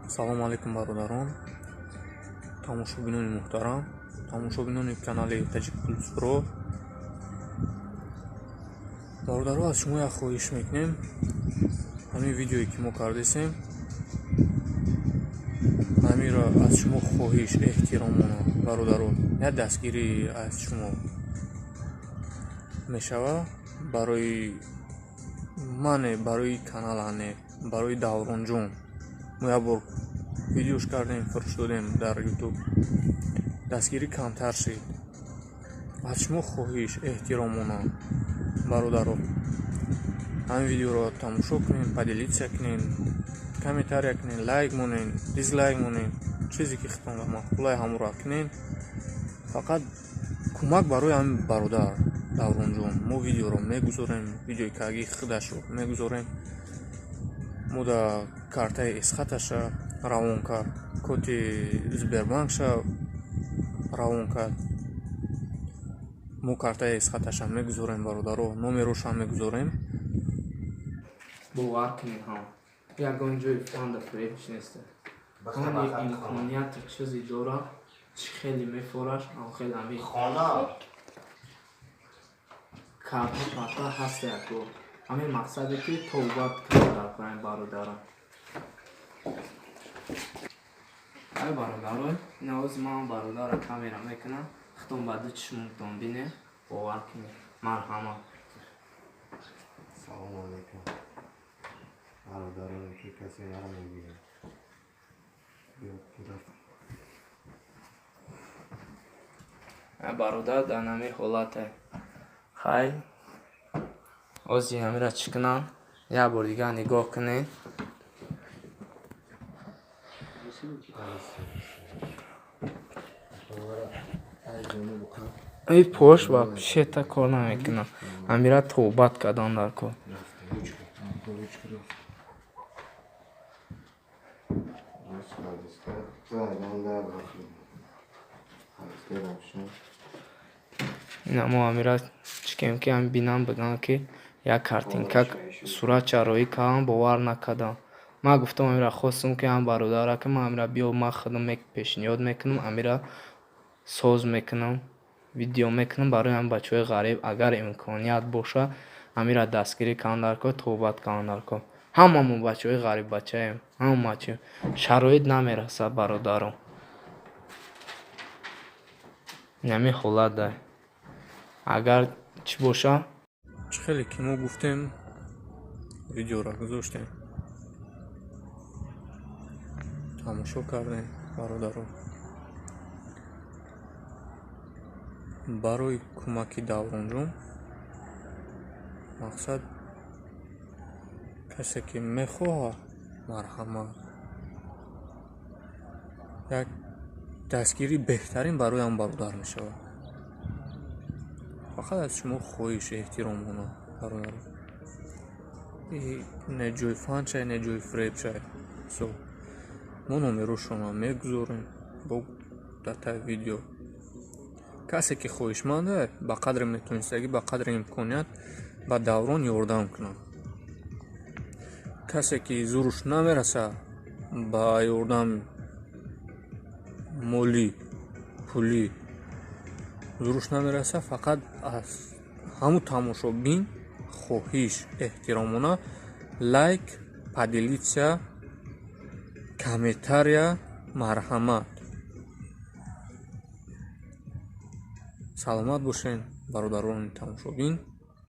Салому алайкум, бародарон, тамошобинони муҳтарам, тамошобинони канали Таҷик Плюс Про. Бародаро, аз шумо як хоҳиш мекунем. Ҳамин видеое ки мо кардесем, ҳаминро аз шумо хоҳиш эҳтиромона, бародаро, як дастгирӣ аз шумо мешава барои мане, барои каналане, барои Давронҷон. Мо як бор видеош кардем, фиристодем дар Ютуб, дастгирӣ камтар шид. Аз шумо хоҳиш эҳтиромона, бародаро, ҳамин видеоро тамошо кунем, поделиться кунем, комментария кунем, лайк монем, дизлайк монем, чизе ки худтон маъқулай, ҳамонро кунем. Фақат кӯмак барои ҳамин бародар Давронҷон. Мо видеоро мегузорем, видеои кагии худашро мегузорем. Мо да картаи Эсхаташа равон кард, коти Сбербанкша равон кард. Мо картаи Эсхаташа мегузорем, бародаро, номерошам мегузорем. Бовар кунед, ҳам ягон ҷои фанда фиреб нест. Ҳамани имконияти чизе дора, чӣ хеле мефораш, ам хеле ами хона карта парта ҳаста яко. Ҳамин мақсаде ки тавбат кунад дар кораи бародарам. Ай бародарой, ин ман бародара камера мекунам, худтон ба ду чишмтон бинед, бовар кунед. Марҳамат. Салому алайкум, бародароне ки касе маро мебинад. Бародар дар ҳамин ҳолате. Хай, ози ҳамира чӣ кунам? Як бор дигар нигоҳ кунед. И пош ва шета кор намекунам. Ҳамира тавбат кардан дар кор. Ина мо ҳамира чӣ кунем, ки ҳам бинам, бигӯям, ки як картинка суратча роӣ кардам, бовар накардам. Ман гуфтам, ҳамира хостам, ки ҳам бародара, ки ман ҳамира биё, ман худам пешниҳод мекунам, ҳамира соз мекунам, видео мекунам барои ҳам бачаҳои ғариб, агар имконият боша, ҳамира дастгирӣ кунанд дар кор, тавбат кунанд дар кор. Ҳамамо бачаҳои ғариббачаем, ҳама чи шароит намерасад, бародарон. Ҳамин ҳолат дай. Агар чӣ боша, Чӣ хеле ки мо гуфтем, видеоро гузоштем, тамошо кардем, бародаро. Барои кӯмаки Давронҷон, мақсад, касе ки мехоҳад, марҳамат, як дастгирӣ беҳтарин барои ҳам бародар мешавад. Фақат аз шумо хоҳиш эҳтиромона, бародаро, не ҷои фан шай, не ҷои фиреб шай. Со мо номерошонро мегузорем бо дар таи видео. Касе ки хоҳишманда, ба қадри метонистагӣ, ба қадри имконият ба Даврон ёрдам кунад. Касе ки зуруш намерасад ба ёрдам молӣ, пулӣ зуруш намерасад, фақат аз ҳамун тамошобин хоҳиш эҳтиромона: лайк, поделиться, комментария, марҳамат. Саломат бошед, бародарони тамошобин.